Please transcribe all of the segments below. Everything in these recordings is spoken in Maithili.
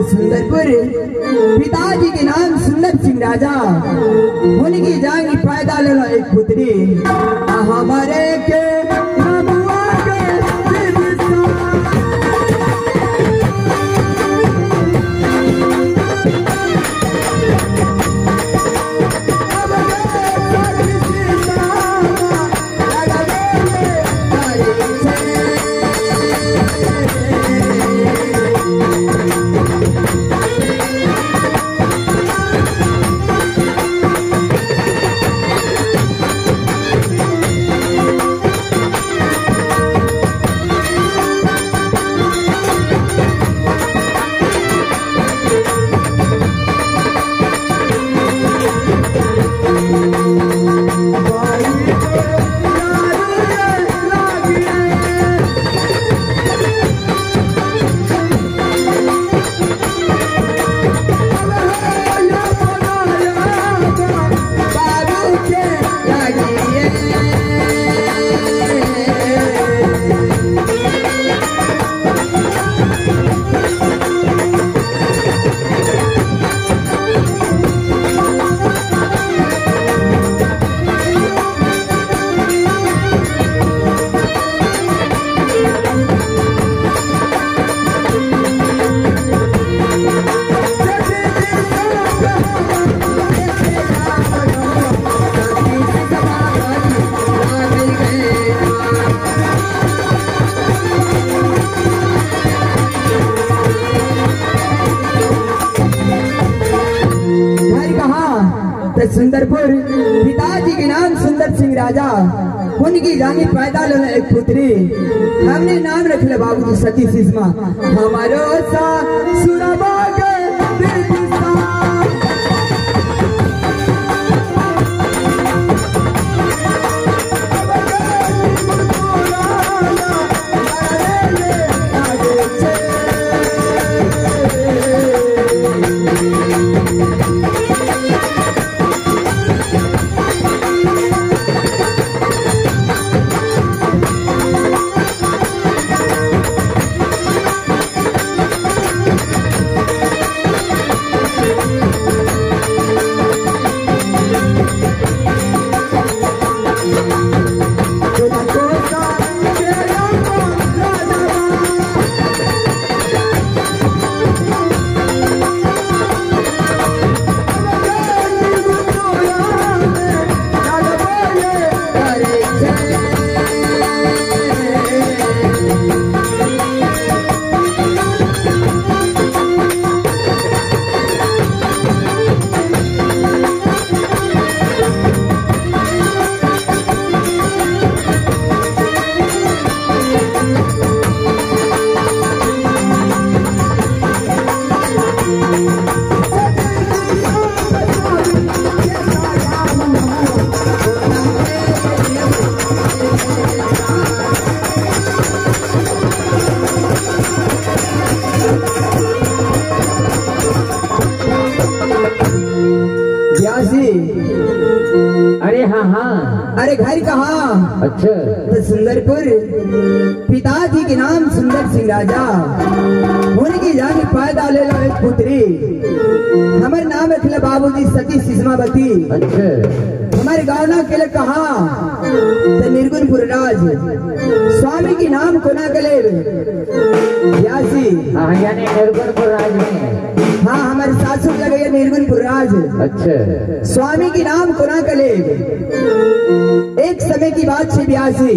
सुंदरपुर पिताजी के नाम सुंदर सिंह राजा उनकी जांगी पैदा लेलो एक पुत्री हमारे के नमुआ के सुंदरपुर पिताजी के नाम सुंदर सिंह राजा उनकी जानी पैदा लेने एक पुत्री हमने नाम रख ले बाबूजी सती सिस्मा हमारो सा सुरबा के अरे हाँ हाँ, अरे घर कहाँ? अच्छा तो सुंदरपुर पिताजी के नाम सुंदर सिंह राजा उनकी जान पैदा ले लो एक पुत्री हमारे नाम रखले बाबूजी सती सिस्मावती। अच्छा हमारे गावना के लिए कहा तो निर्गुणपुर राज स्वामी के नाम कोना के ले यानी निर्गुणपुर राज में। हाँ हमारे सासू लगे निर्गुणपुर राज। अच्छा स्वामी के नाम कोना कले। एक समय की बात छे ब्यासी,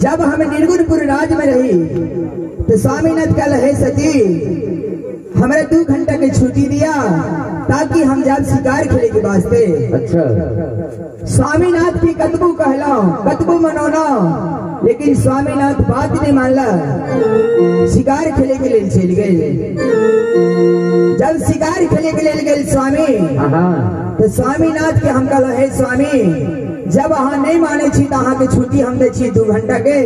जब हम निर्गुणपुर राज में रही तो स्वामीनाथ कल है सती हमारे 2 घंटा के छुट्टी दिया ताकि हम जब शिकार खेले के वास्ते। अच्छा स्वामीनाथ की कतबू कहला कतबू मनौना लेकिन स्वामीनाथ बात नहीं मानला, शिकार खेले के लिए चल गए। जब शिकार खेले के लिए गए स्वामी तो स्वामीनाथ के हम कहलो हे स्वामी जब अहाँ नहीं माने छी तो अहाँ के छुट्टी हम दे छी 2 घंटा के,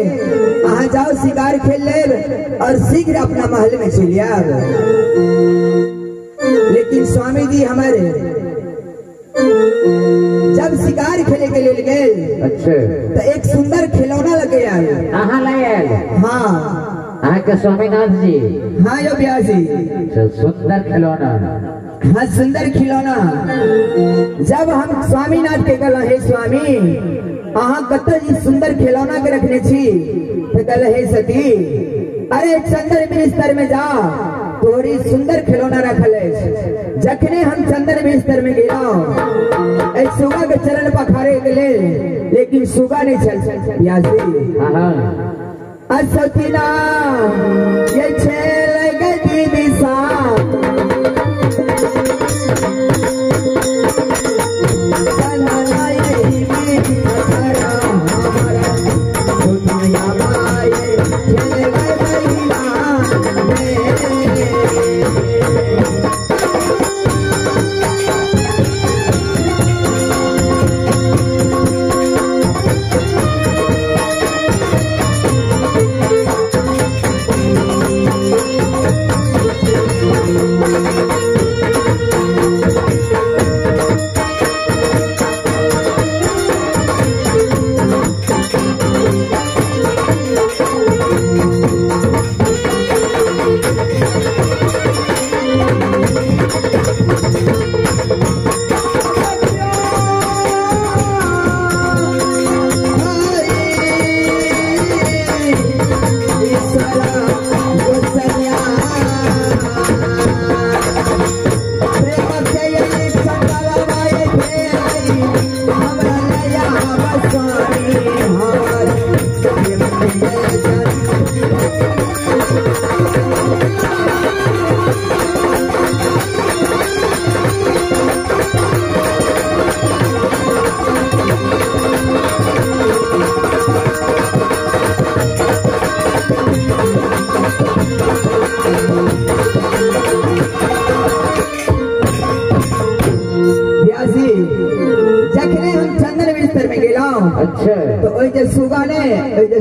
अहाँ जाओ शिकार खेल ले और शीघ्र अपना महल में चल आब। लेकिन स्वामी जी हमारे जब शिकार खेले के लिए गए अच्छा तो एक सुंदर खिलौना लगे आए। हाँ। अहाँ के स्वामीनाथ जी। हाँ यो ब्यासी। सुंदर खिलौना। हाँ सुंदर खिलौना। जब हम स्वामीनाथ के कहल हे स्वामी अहाँ कत सुंदर खिलौना के रखने छी, तो कहल हे सती अरे चंदन बिस्तर में जा तोरी सुंदर खिलौना रखल है। जखने हम चंदन बिस्तर में गेलौं सुगा के चरण पखारे के लेल, लेकिन सुगा नहीं चल ब्यासी। असतीना ये छेल गति दिशा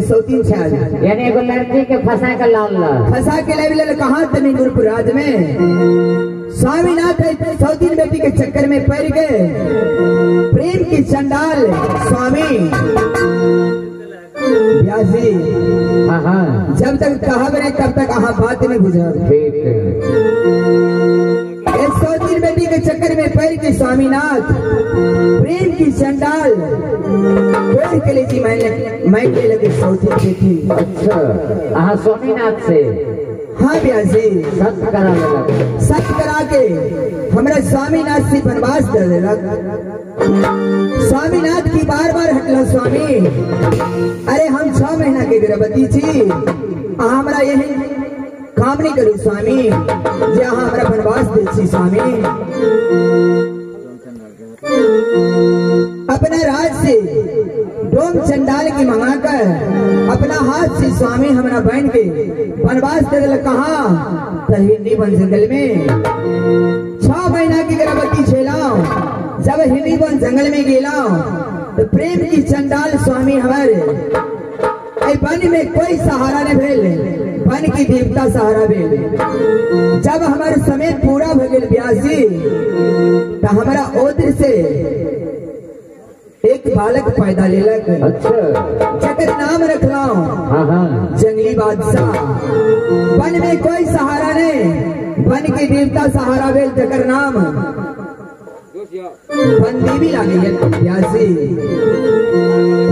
सौतीन छाल यानी एगो लड़की के फंसा के लाल फंसा के लाल कहाँ तनी गुरपुर राज में स्वामीनाथ सौतीन बेटी के चक्कर में पड़ गए। प्रेम की चंडाल स्वामी ब्यासी। हाँ जब तक कहब नहीं तब तक अहाँ बात नहीं बुझब। सौतीन बेटी के चक्कर में पड़ के स्वामीनाथ प्रेम की चंडाल तोड़ के ले जी मैं के लगे सौतीन बेटी। अच्छा अहाँ स्वामीनाथ से। हाँ ब्यासी सत करा लेलक। सत करा के हमरा स्वामीनाथ से वनवास दे देलक। स्वामीनाथ की बार बार हटल स्वामी अरे हम 6 महीना के गर्भवती छी, अहाँ हमरा यही काम नहीं करू स्वामी जे अहाँ हमरा वनवास दे छी स्वामी। अपना राज से डोम चंडाल की मंगाकर अपना हाथ से स्वामी हमरा बहन के वनवास दे दिल। कहाँ हिंदी वन जंगल में 6 महीना की गर्भवती छेलाओ। जब हिंदी वन जंगल में गेलाओ तो प्रेम की चंडाल स्वामी हमारे वन में कोई सहारा नहीं भेल, वन की देवता सहारा भेल। जब हमारे समय पूरा हो गया ब्यासी तो हमारा ओद्र से एक बालक पैदा लेलक। अच्छा जकर नाम रखलाओ जंगली बादशाह। वन में कोई सहारा नहीं, वन के देवता सहारा भेल जकर नाम वन देवी लागे ब्यासी।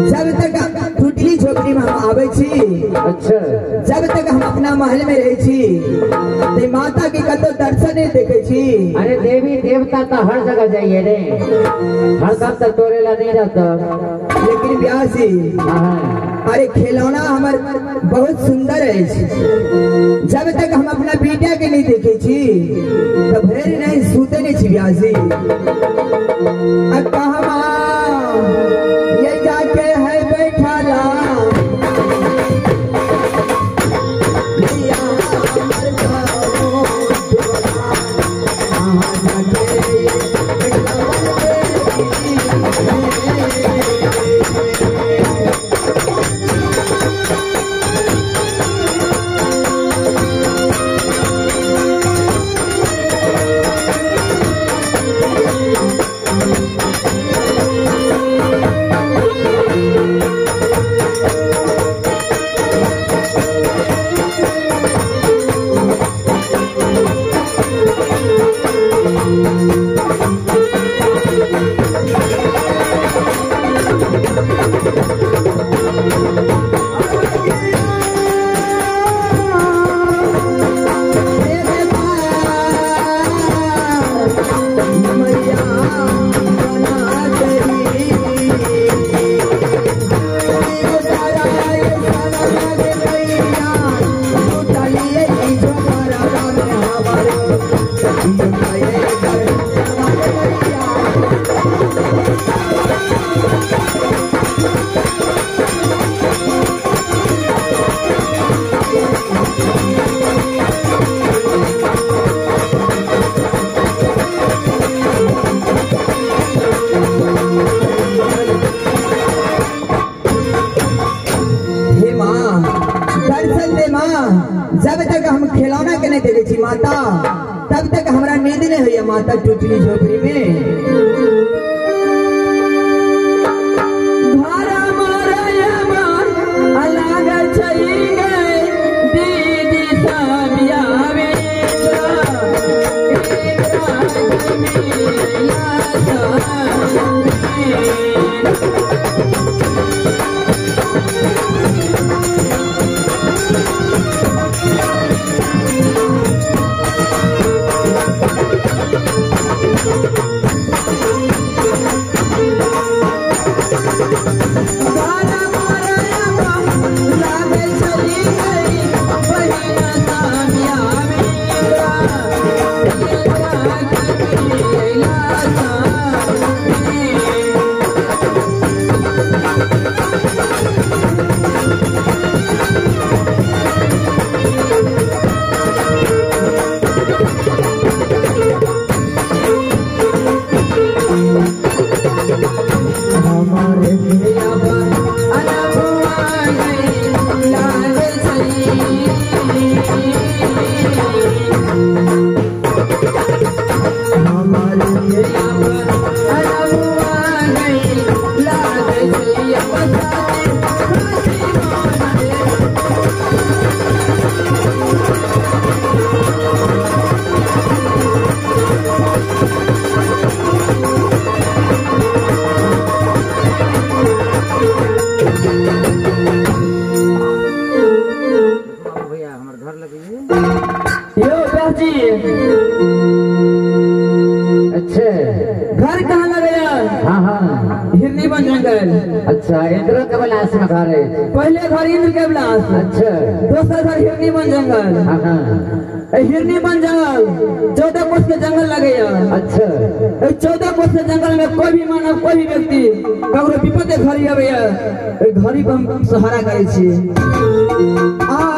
जब तक टूटली झोपड़ी में हम आवे छी, अच्छा जब तक हम अपना महल में रहे छी ते माता के कतो दर्शन नहीं देखे छी। अरे देवी देवता तो हर जगह जाइए रे, हर दम तक तोरे ला नहीं रहता। लेकिन ब्यासी अरे खिलौना हमार बहुत सुंदर है। जब तक हम अपना बेटा के नहीं देखे छी तो भर नहीं सूते नहीं छी ब्यासी। ये जाके है बैठा जब तक हम खिलौना के नहीं देखे छी माता तब तक हमरा नींद नहीं होइए माता टूटली झोपड़ी में। अच्छा घर कहाँ लगेगा? हाँ हाँ हिरनी बन जंगल। अच्छा इंद्र के विलास में घर है। पहले घर इंद्र के विलास। अच्छा दोसर घर हिरनी बन जंगल। हाँ हाँ हिरनी बन जंगल 14 कोस के जंगल लगेगा। अच्छा 14 कोस के जंगल में कोई भी मानव कोई भी व्यक्ति ककरो विपद घड़ी आबे घड़ी पर हम सहारा करे छी। आ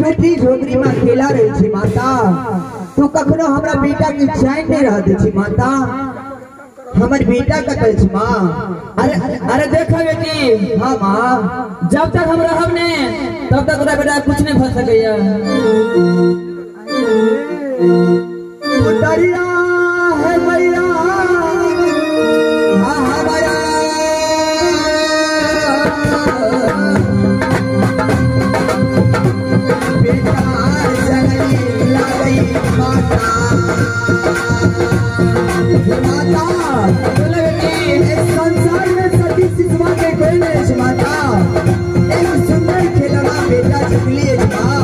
बेटी झोपड़ी में अकेला रहे छी माता। तू कखनो हमरा बेटा के चैन नहीं रह दे छी माता। हमर बेटा कतऽ छै माँ? अरे अरे देखा बेटी। हाँ माँ। जब तक हम रहब ने तब तक तोरा बेटा कुछ नहीं भ सकैया। दरिया है मैया हमारा बेटा जननी लाई माता। माता बोले बेटी इस संसार में सती सिसवा के कोई नहीं माता। एक सुंदर खिलौना बेटा चुकली है माँ।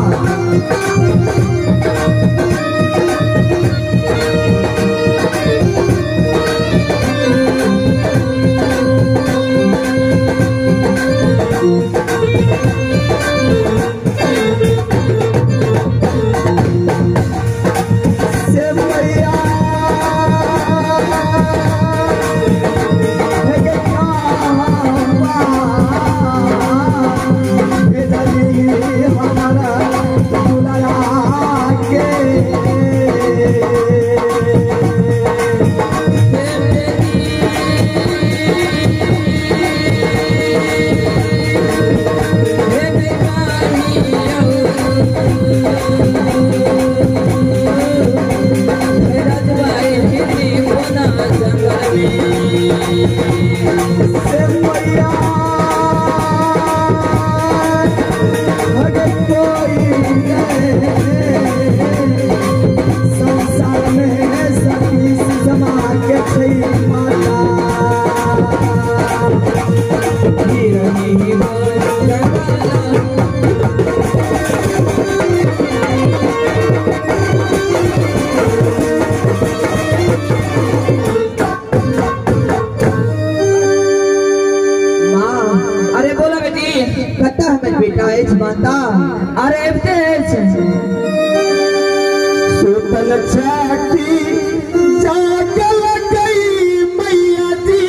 माता अरे सुतल छाती जागल गई मैया जी।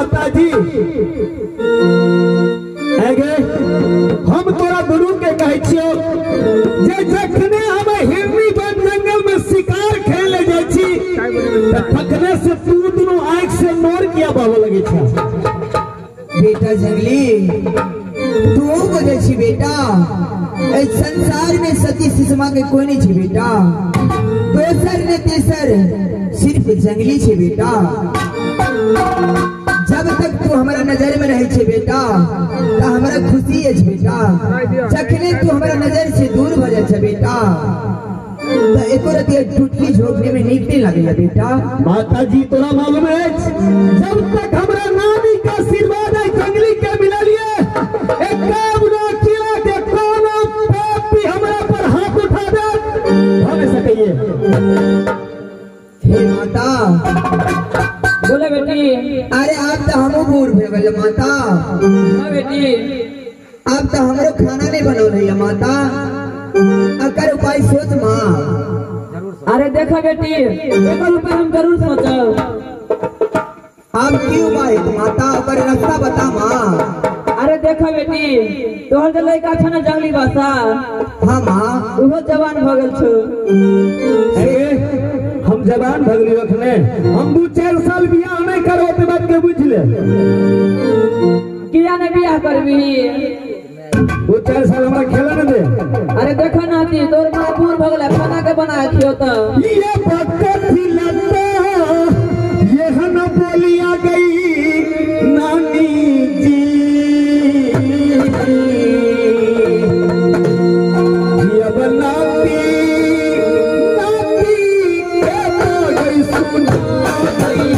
माता जी आगे हम तोरा दुनू के कहै छियौ जे जखने हम हिरनी वन जंगल में शिकार खेले जाइ छी त तखने से तू दुनू आँख से नोर किया बहबऽ लगै छै। बेटा जंगली तू बजै छी बेटा, एहि संसार में सती सुषमा के कोई नहीं छी बेटा, दोसर ने तेसर सिर्फ जंगली छे बेटा। जब तक तू हमारा नजर में रहे छे बेटा तो हमारा खुशी है बेटा, जखने तू हमारा नजर से दूर भ जाए छे बेटा तो एको रति टूटली झोपड़ी में नीक नहीं लगे बेटा। माता जी तोरा मालूम है जब तक हमरा नानी का आशीर्वाद है जंगली के मिललिए एक किला के कोनो पापी हमरा पर हाथ उठा दे हो नहीं सकइए। हे माता बोले बेटी। अरे आप तो हमो बूढ़ भे माता। हाँ बेटी आप तो हमरो खाना नहीं बनौले है माता, अकर उपाय सोच माँ। अरे देखा बेटी एकर उपाय हम जरूर सोचब। आप की उपाय माता, ओकर रास्ता बता माँ। अरे देखा बेटी तोहर जे लड़का छ ना जंगली बासा, हाँ माँ उहो जवान भ गेल छौ। हम जवान भ गेली अखने, हम 2-4 साल बियाह नहीं करबो ते बात के बुझ ले। किया नहीं बियाह करबी? 2-4 साल हमरा खेला न दे। अरे देखा नाती तोर माँ बूढ़ भ गेल खाना के बना खियो त। ये बकथी लता ये हन बोलिया गई नानी जी, ये बनाती नाती के तो गई सुना गई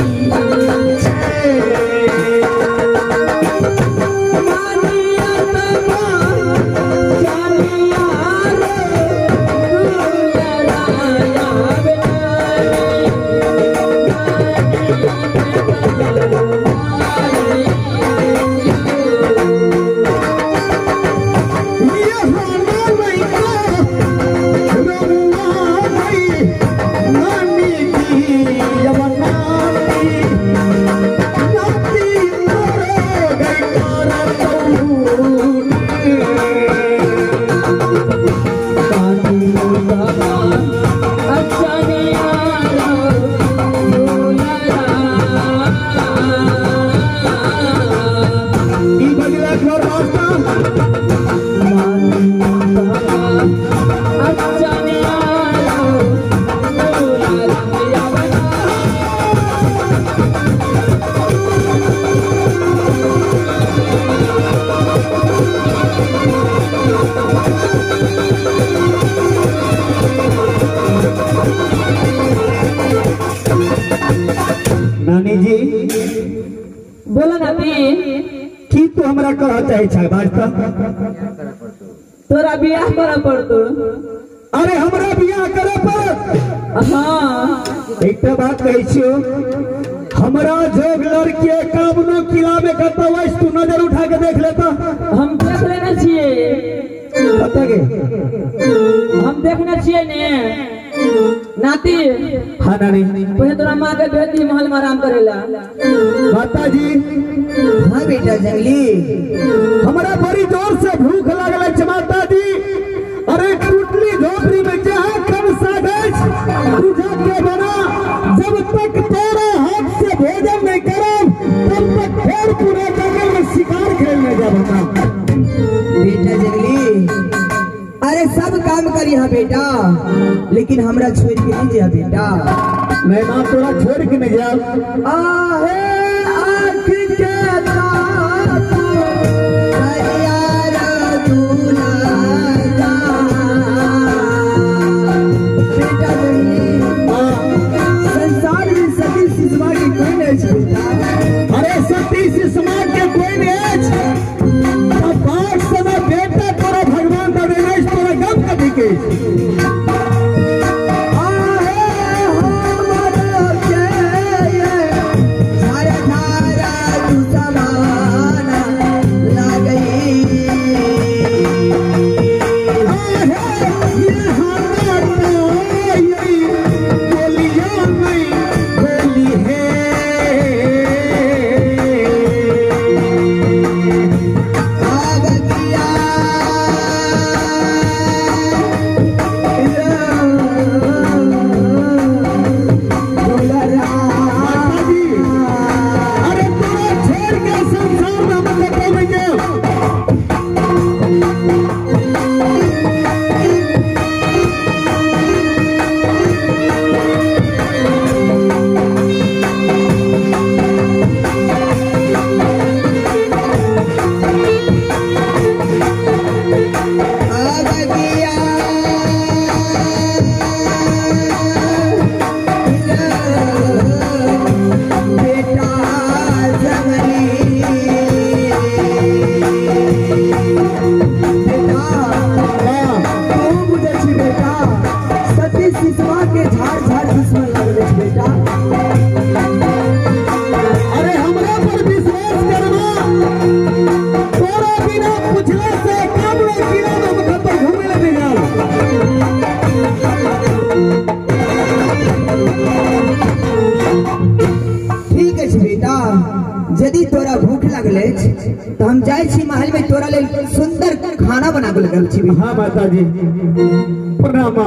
नानी जी बोला नाती की तू हमरा कह चाहे छै बाजता? तोरा बियाह करे पड़तो। अरे हमरा बियाह करे पड़त? हाँ एकटा बात कहै छियौ, हमरा जोग लड़की कामनो किला में कतौ अछि तू नजर उठा के देख लेता। हम देख लेने छियै। कतऽ गे? हम देखने छियै ने नाती। हाँ नानी पहले तोरा माँ के भेज दी महल में आराम करेला। माता जी हाँ बेटा जंगली हमरा बड़ी जोर से भूख लागल अछि माता जी। अरे टूटली झोपड़ी में जहाँ कम साग अछि तू जाके बना, जब तक तेरा हाथ से भोजन नहीं करब तब तक फिर पूरा जंगल में शिकार खेलने जाब। बेटा जंगली अरे सब काम करी हाँ बेटा, लेकिन हमरा छोड़ के नहीं जा बेटा। नहीं माँ तोरा छोड़ के नहीं जा। आहे आँख के ताप दरिया दुलारा। बेटा जंगली संसार में सती सुषमा के कोई नहीं छै बेटा। अरे सती सुषमा के कोई नहीं अछि, बाप समय बेटा तोरा भगवान दे देने तोरा गप कथी के। आहे हमर के यदि तोरा भूख लागल अछि तो हम जाय छी महल में तोरा लेल सुंदर खाना बना के लगल छी। हाँ माता जी प्रणाम।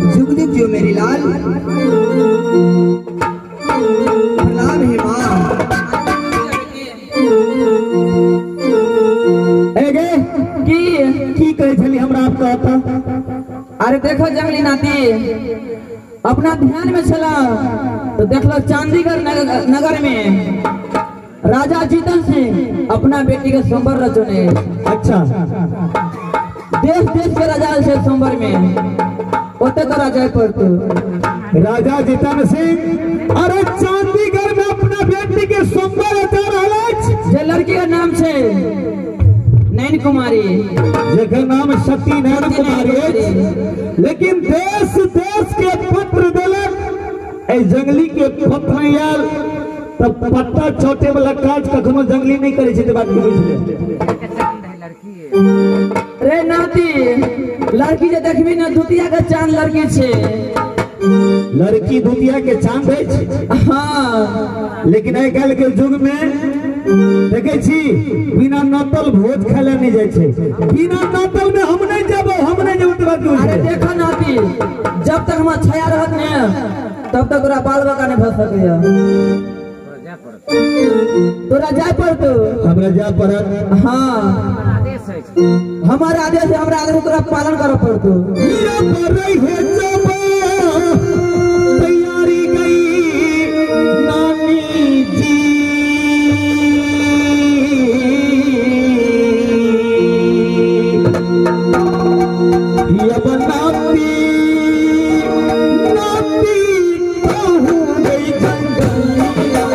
जुग जुग जो मेरी लाल। प्रणाम हे माँ। ए गे की कहै छली हमरा आप कहता? अरे देखो जंगली नाती अपना ध्यान में छला तो देखलो चांदीगढ़ नगर में राजा जीतन सिंह अपना बेटी के सोमवार रचने। अच्छा देश देश के राजा से सोमवार में ओते तो राजा पड़तो। राजा जीतन सिंह अरे चांदीगढ़ में अपना बेटी के सोमवार रचा रहल अछि। जे लड़की के नाम छे नैन कुमारी, जेकर नाम सती नैन कुमारी अछि, लेकिन देश देश के पत्र देलक ए जंगली के पत्र आयल तब पत्ता छोटे वाला काज कखनो जंगली नहीं करे छै। बात बुझ ले रे नाती लड़की जे देखबी ना दुतिया के चांद लड़की छे। लड़की दुतिया के चांद अछि। हाँ लेकिन आइ काल्हि के युग में देखे छी बिना नतल भोज खाय ले नहीं जाय छै। बिना नतल में हम नहीं जेबो, हम नहीं जेबो। बात बुझ अरे देखो नाती जब तक हम छाया रहत ने तब तक तोरा बाल बका नहीं भ सकैया। तोरा जाय पड़तो। हमरा जाय पड़त। हाँ हमारा आदेश है, हमरा आदेश तोरा पालन करे पड़तो। हीरा पर रही है जब तैयारी गई नानी जी अब नाती नाती कहूँ गई जंगलिया।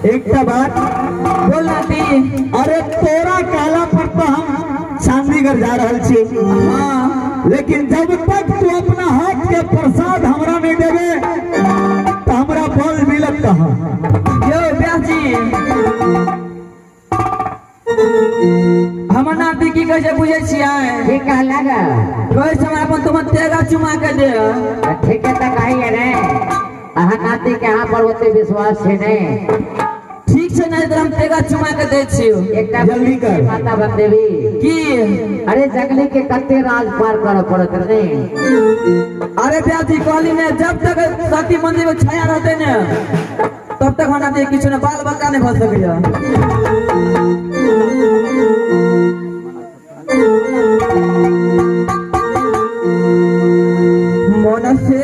एकटा बात बोल नाती। अरे तोरा कहला पर तो हम चांदीगढ़ जा रहा छी। हाँ लेकिन जब तक तू अपना हाथ के प्रसाद हमरा नहीं देवे तो हमरा बल मिलत कहाँ? यो व्यास जी हमर नाती की कहै छै बुझै छियै? की कहला गे? कहै छै हमरा अपन तुम तेगा चुमा के दे। ठीक है त कहिए ने, अहाँ नाती के अहाँ पर ओते विश्वास छै ने। ठीक छै नहीं त हम तेगा चुमा के दै छियो। एकटा जल्दी कर। माता बनदेवी की? अरे जंगली के कते राज पार करे पड़त ने। अरे ब्याजी कहली ने जब तक सती मंदिर में छाया रहते ने तब तक हमरा दे किछु ने बाल बच्चा नहीं भ सकैया। मन से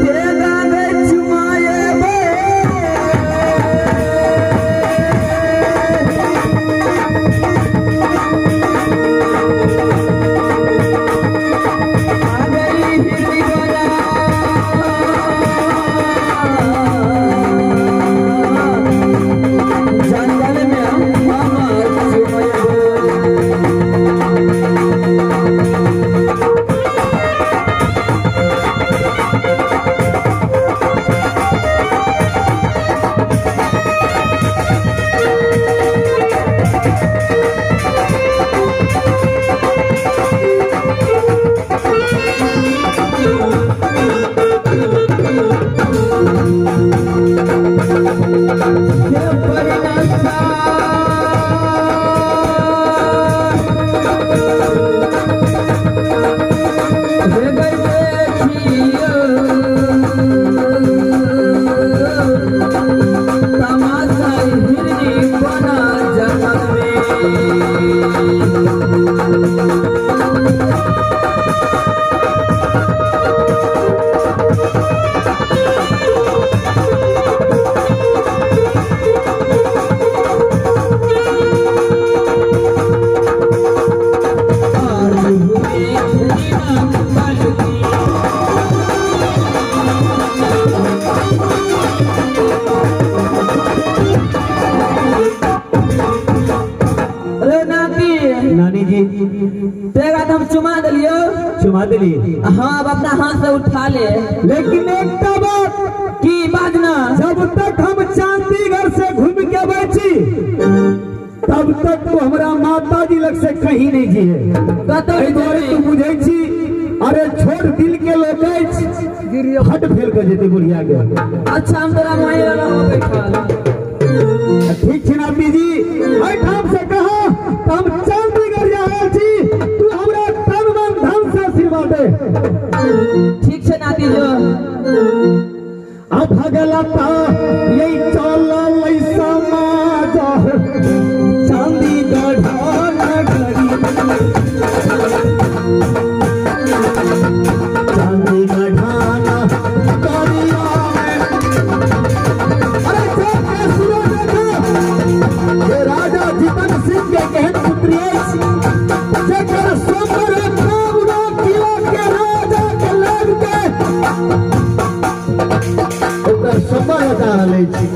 तेगा गै चुमाएबे आ गई हिरनी बना जंगल में हम चुमाएबे। नानी जी तेगा तो हम चुमा दिलियो। चुमा दिली? हाँ अब अपना हाथ से उठा ले। लेकिन एक बात की बाजना, जब तक हम चांदीगढ़ से घूम के बैठी तब तक तो हमारा माता जी लग से कहीं नहीं जी है। तू बुझे छी अरे छोड़ दिल के लोग हट फेल कर जेते बुढ़िया के। अच्छा हम तोरा वहीं रहलो बैठल। ठीक छै नाती जी, एहिठाम से कहा हम चांदीगढ़ जा रहल छी, तू हमरा तन मन धन से आशीर्वाद दे। ठीक छै नाती जो। अब भगलता यही चलल समाज चांदीगढ़ नगरी, चांदीगढ़ नगरिया में। अरे चल के सुनो देखो ये राजा जीतन सिंह के कहन पुत्री अछि जेकर सोमर कामना किला के राजा के लग के ओकर सोमर जा रहल अछि।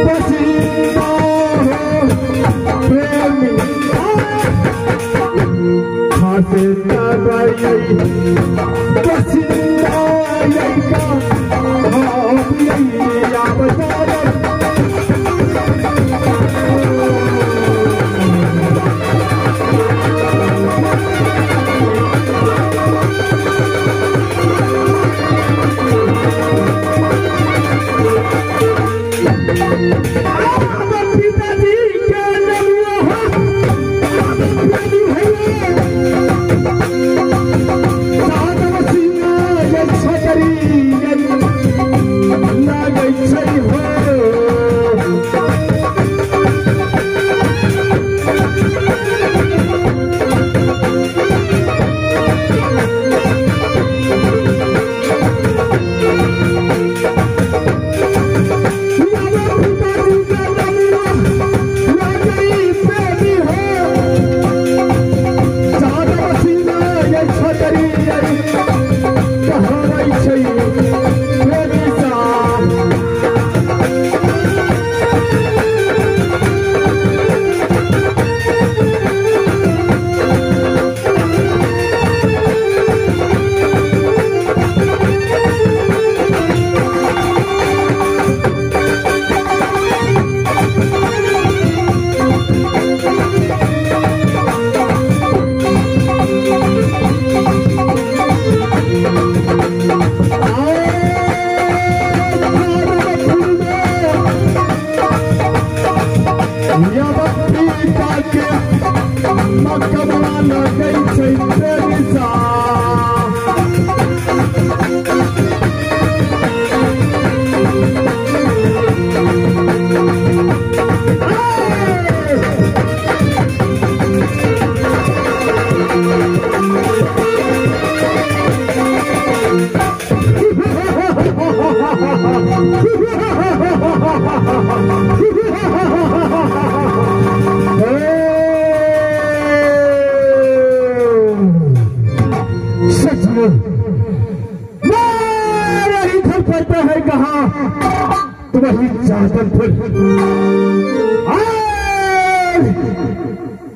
पसीना हो प्रेमी खासे पसीना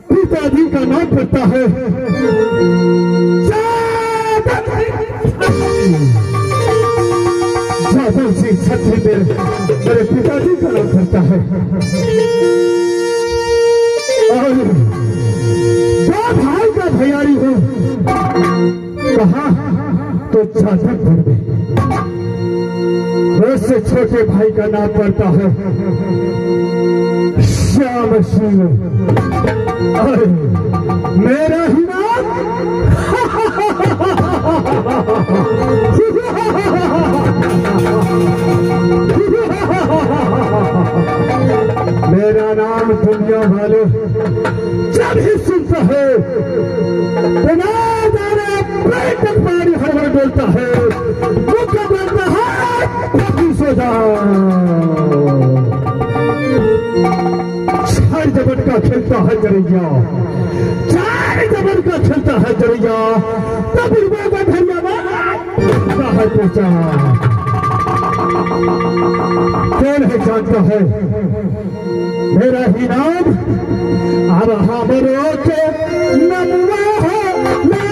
पिताजी का नाम पड़ता है जादव सिंह छत्री पे मेरे पिताजी का नाम पड़ता है। और दो भाई का भैयारी हूं कहा तो जादवपुर में उससे छोटे भाई का नाम पड़ता है श्याम सिंह और मेरा ही नाम मेरा नाम दुनिया वाले जब ही सुनता है बिना जाने पेट पानी हर बोलता है, मुझे बोलता है सो जाओ। चार जबन का खेलता है जरिया, चार जबन का खेलता है जरिया, तब का है पूछा कौन है जानता है मेरा ही नाम। अब हमरो के नमवा है ना।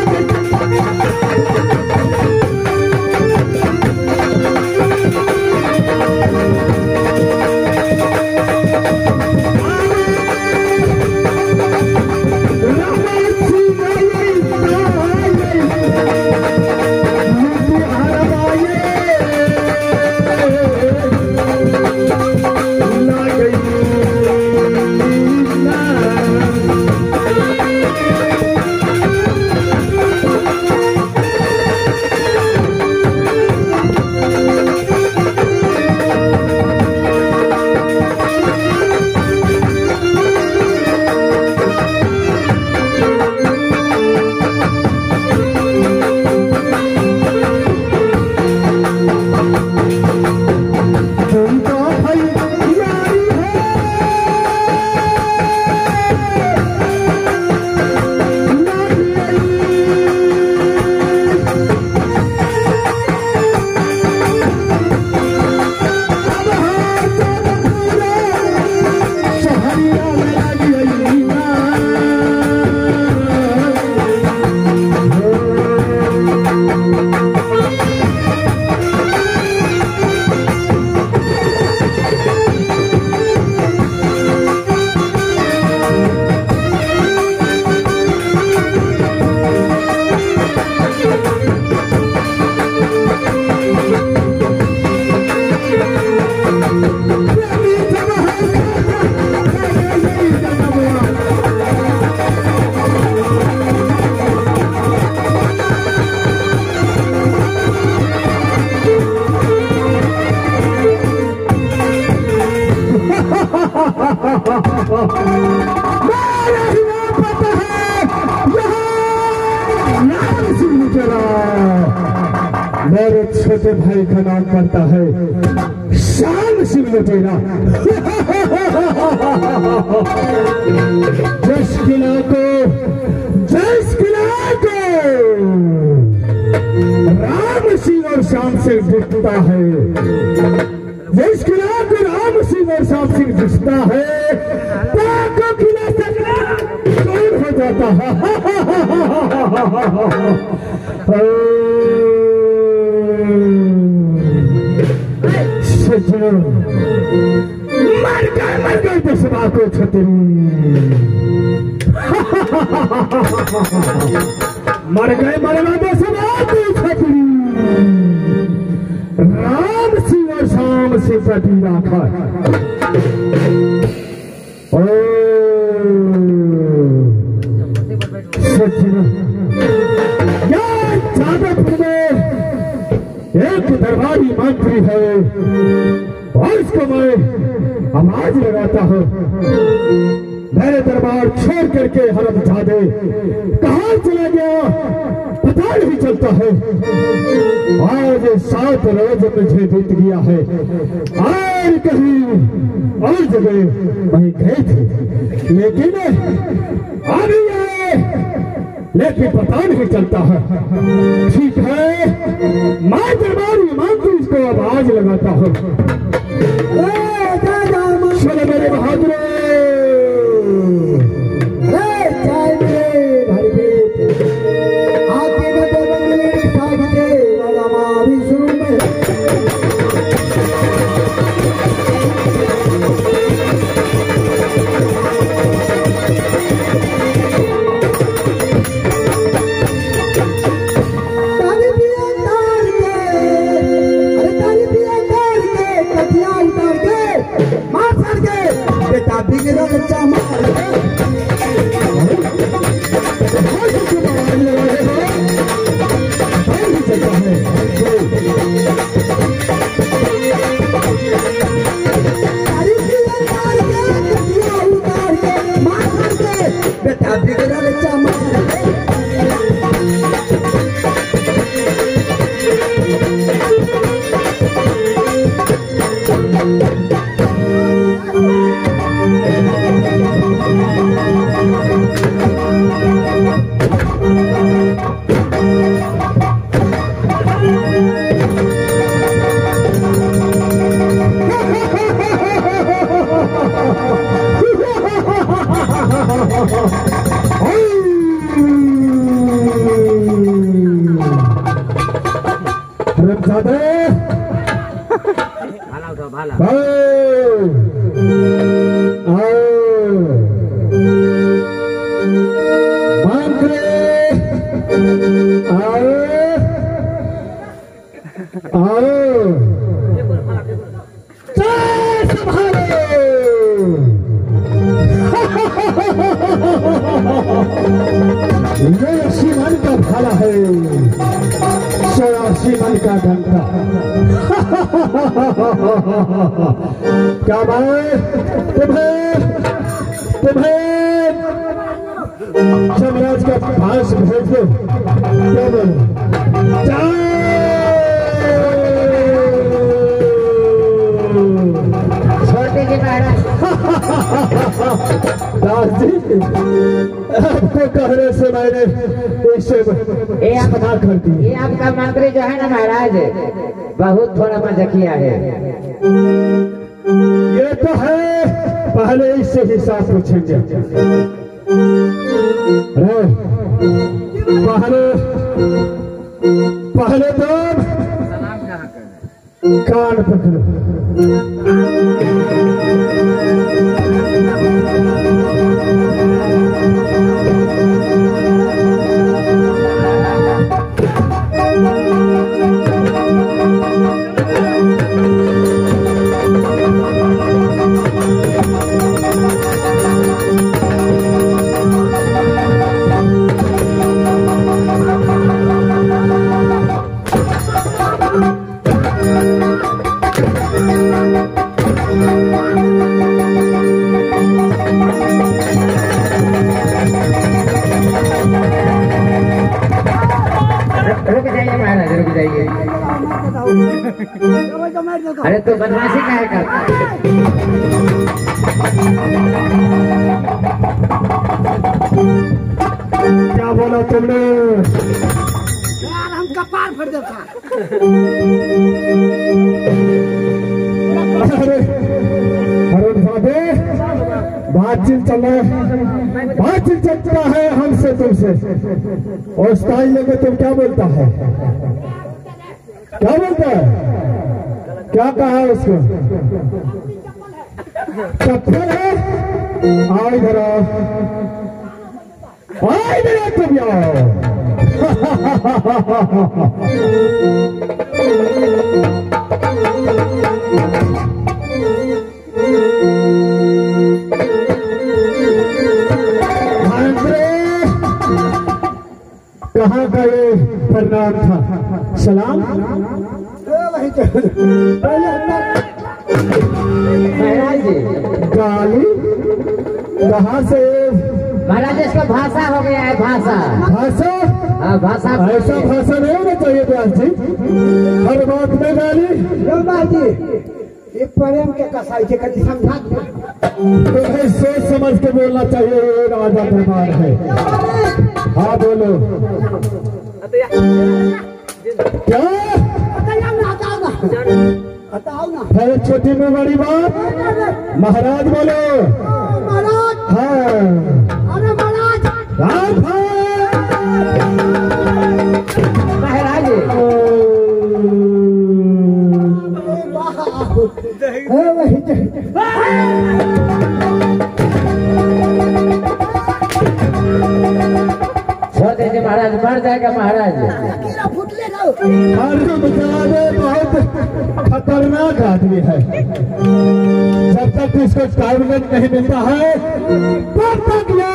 मेरे छोटे भाई का नाम पड़ता है श्याम सिंह लुटेरा। जिस किला को राम सिंह और श्याम सिंह दिखता है, जिस किला को राम सिंह और श्याम सिंह दिखता है, तो किला सकना दूर हो जाता है। सज्जनों, मर गए दसवा को छतरी, मर गए मरवा दसवा को छतरी। राम सिंह और श्याम सिंह प्रति राखा। ओ सज्जनों, जादवपुर में एक दरबारी मंत्री है और उसको मैं आवाज लगाता हूँ, मेरे दरबार छोड़ करके हरमजादे कहाँ चला गया पता नहीं चलता है। आज 7 रोज मुझे बीत गया है और कहीं और जगह वहीं गए थे, लेकिन अभी आए लेकिन पता नहीं चलता है। ठीक है, मैं दरबारी मंत्री इसको आवाज लगाता हूँ। चलो मेरे बहादुर, ये सीमन का भाला है, 84 मन का घंटा। क्या मैं तुम्हें यमराज का पास भेज दो? क्या बोलो? दास जी, आपको कहने से मैंने इसे क्षमा कर दी। ये आपका मंत्री जो है ना महाराज, बहुत थोड़ा मजाकिया है। ये तो है, पहले इससे हिसाब पूछेंगे। अरे पहले तो कान पकड़ो। अरे तो बदमाशी काहे करता? क्या बोला तुमने? यार हम कपार फट देता। अरे अरुण साहब बातचीत चल रहा है, बातचीत चलता है हमसे तुमसे, और स्टाइल लेके तुम क्या बोलता है? क्या बोलता है? क्या कहा उसको? चप्पल है? आओ इधर आओ, आओ इधर आओ तुम आओ। कहाँ का ये प्रणाम था? सलाम महाराज जी। गाली कहाँ से? महाराज इसका भाषा हो गया है, भाषा। भाषा? हाँ भाषा। ऐसा भाषा नहीं होना चाहिए व्यास जी, हर बात में गाली। जी ये प्रेम के कसाई के कभी समझा तुम्हें सोच समझ के बोलना चाहिए, ये राजा दरबार है। हाँ बोलो। क्या अरे छोटी में बड़ी बात महाराज बोलो। महाराज। हाँ अरे महाराज। महाराज छोड़ दीजिए महाराज, मर जाएगा महाराज। बहुत खतरनाक आदमी है, जब तक इसको टैबलेट नहीं मिलता है तब तक ये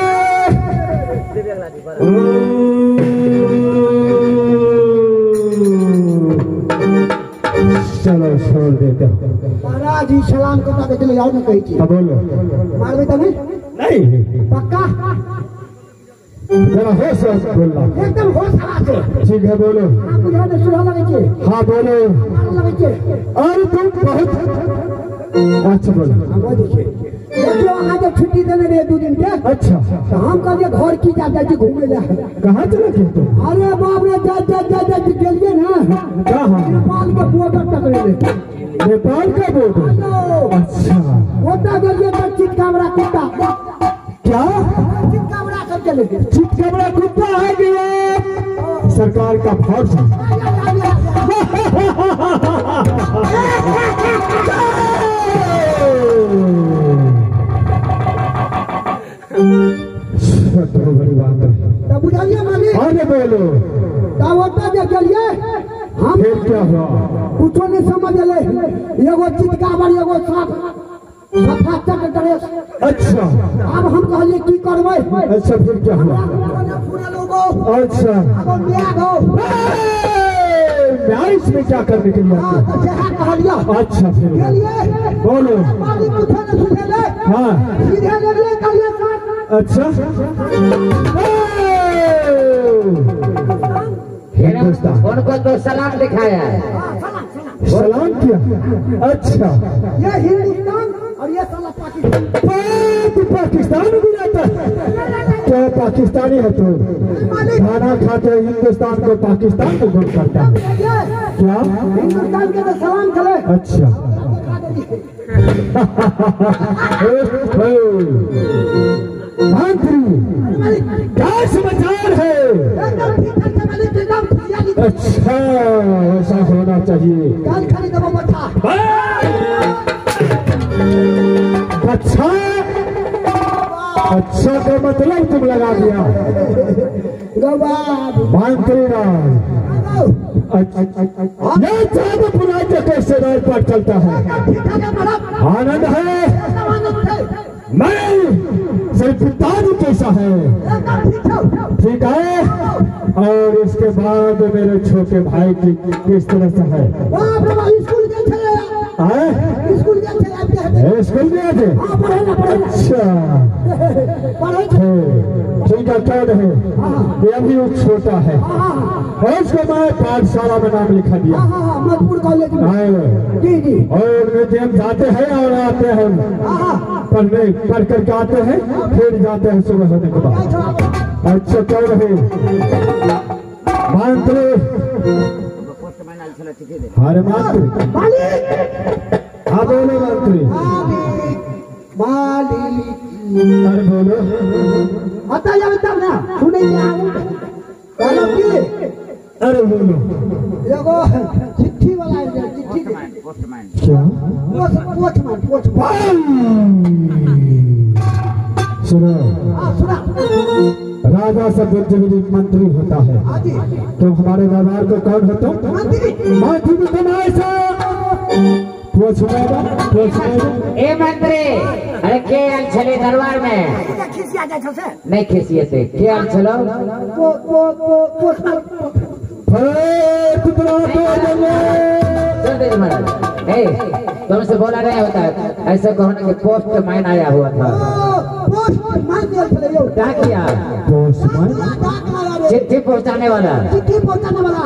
चलो छोड़ देते हो। महाराज जी सलाम को चले जाओ ना कहीं। बोलो। मारबे तभी नहीं? पक्का? जरा होश होश बोलना। एकदम होश आवाज से। ठीक है बोलो। हाँ बोलो। अरे तुम बहुत अच्छा बोलो। देखियो अहाँ जब छुट्टी देने रहे 2 दिन के। अच्छा। तो हम कहलिए घर की जा जाए घूमे जा। कहाँ चले गए तुम? अरे बाप रे जा जा जा जा गेलिए ना। कहाँ? नेपाल के बॉर्डर टकरेले। नेपाल का बॉर्डर? अच्छा। ओतऽ गेलिए तऽ चितकाबरा कुत्ता। क्या? चितकाबरा सब चले गए। चितकाबरा कुत्ता है गया सरकार का फौज। बड़ी बात है। तब बुझलिए मालिक? अरे बोलो। तब ओतऽ जे गेलिए हम फिर क्या हुआ? कुछो नहीं समझ एलै। एगो चितकाबर एगो साँप सफा चक ड्रेस। अच्छा। अब हम कहलिए की करबै? अच्छा फिर क्या हुआ? अच्छा। अब बियाह हो। ब्याह इसमें क्या करने के लिए? हाँ तो सएह कहलिए। अच्छा फिर गेलिए। बोलो। मालिक कुछो नहीं सुझेलै। हाँ सीधे गेलिए कहलिए। अच्छा। उनको तो सलाम दिखाया है। सलाम किया? अच्छा। ये हिंदुस्तान और ये साला पाकिस्तान। पाकिस्तान भी रहता है क्या? पाकिस्तानी है तो खाना खाते हिंदुस्तान को पाकिस्तान को गुम करता है क्या? हिंदुस्तान के तो सलाम चले। अच्छा। मंत्री क्या समाचार है? अच्छा ऐसा होना चाहिए। अच्छा अच्छा का मतलब तुम लगा दिया मंत्री राज। ये जादवपुर राज्य कैसे राज पर चलता है? आनंद है। मैं सिर्फ पिताजी कैसा है? ठीक है। और इसके बाद मेरे छोटे भाई की किस तरह से है? स्कूल गए थे? अच्छा ठीक का क्या है, ये अभी वो छोटा है और उसको मैं पाठशाला में नाम लिखा दिया। मधुपुर कॉलेज में। जी जी। और हम जाते हैं और आते हैं, पढ़ने पढ़ करके आते हैं, फिर जाते हैं सुबह होने के बाद। अच्छा क्या रहे मंत्री? अरे मंत्री, हाँ बोलो मंत्री। अरे बोलो आता जावे तब ना सुने के आऊ। कहलो की? अरे बोलो। एगो चिट्ठी वाला आइल, चिट्ठी। क्या? Postman, postman. सुनो। हां सुना। राजा से बुद्धिजीवी मंत्री होता है, तो हमारे दरबार को कौन होता? मंत्री। मंत्री को तुम ऐसा ए मंत्री, अरे के आल छले दरबार में? नहीं खिसिए थे, के आल छलो? ए तुमसे बोला नहीं होता है, ऐसे कहो ना कि पोस्ट मैन आया हुआ था। डाकिया, चिट्ठी पहुँचाने वाला। चिट्ठी पहुँचाने वाला।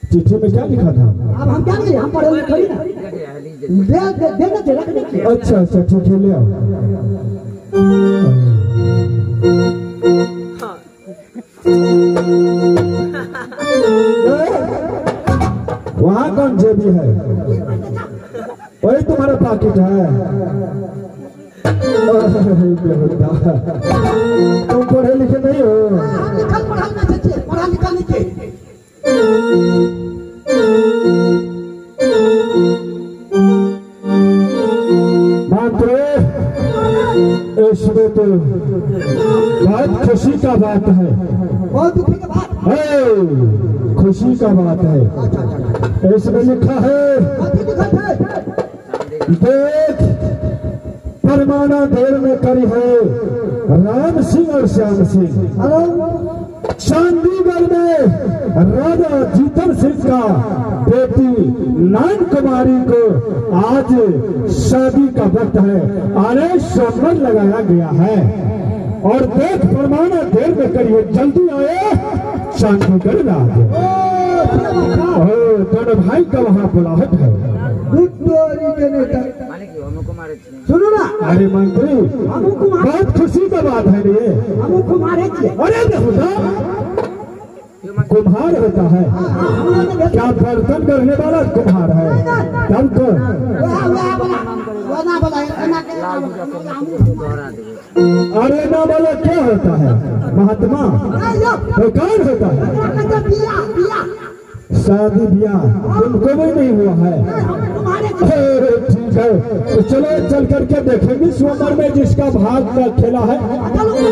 चिट्ठी में क्या लिखा था? अब हम क्या नहीं, हम पढ़े लिखे थोड़ी ना। दे दे दे रख दे। अच्छा अच्छा ठीक है, ले आओ। वहाँ कौन जेबी है? वही तुम्हारा पाकिट है। तुम पढ़े लिखे नहीं हो? पढ़ा लिखा नहीं। मात्र इसमें तो बहुत खुशी का बात है, बहुत दुखी का बात है, खुशी का बात है। इसमें लिखा है, देख परमाना देर में करी है राम सिंह और श्याम सिंह। चंडीगढ़ में राजा जीतन सिंह का बेटी नान कुमारी को आज शादी का वक्त है, आने सोमवार लगाया गया है। और देख परमाना देर में करिए, जल्दी आए चंडीगढ़ राज। दोनों भाई का वहाँ बुलाहट है। सुनो ना। अरे मंत्री, बहुत खुशी का बात है ये। अरे कुम्हार होता है क्या? बर्तन करने वाला कुम्हार है तब तो। अरे ना बोलो क्या होता है महात्मा? तो कौन होता है? शादी ब्याह तुमको भी नहीं हुआ है। ठीक है, तो चलो चल करके देखेंगे सोमवार में जिसका भाग का खेला है।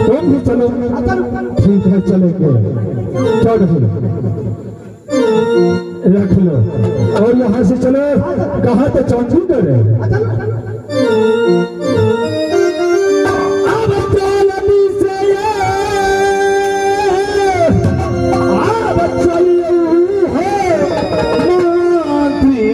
तुम भी चलो। ठीक है चलेंगे। चलो रख लो और यहाँ से चलो। कहाँ तो चंडीगढ़ है। अब से अब चलिए है मंत्री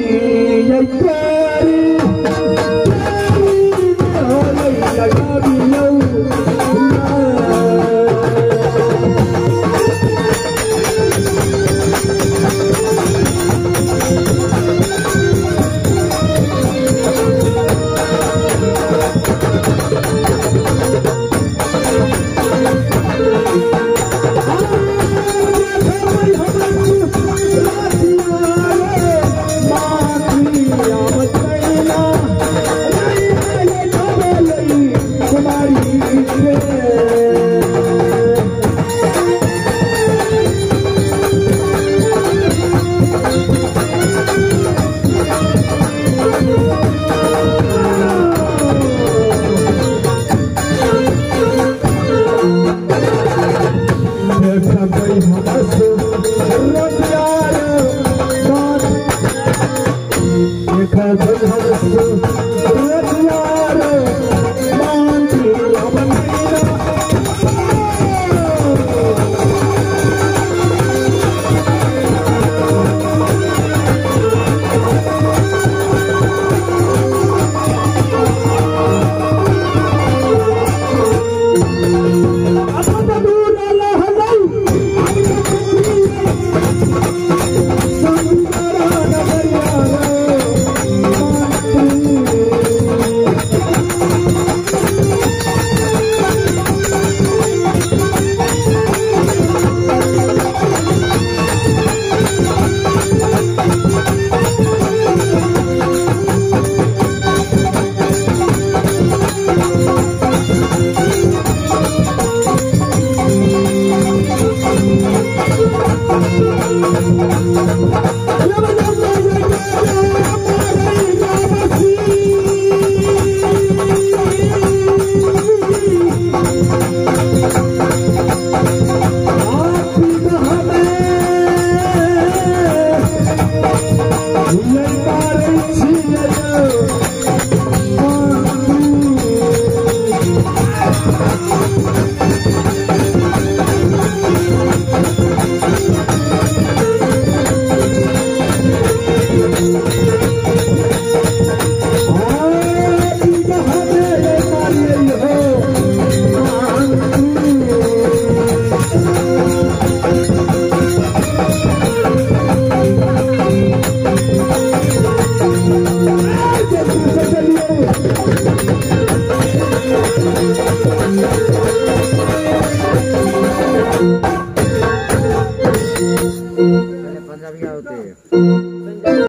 पंजाबी होते।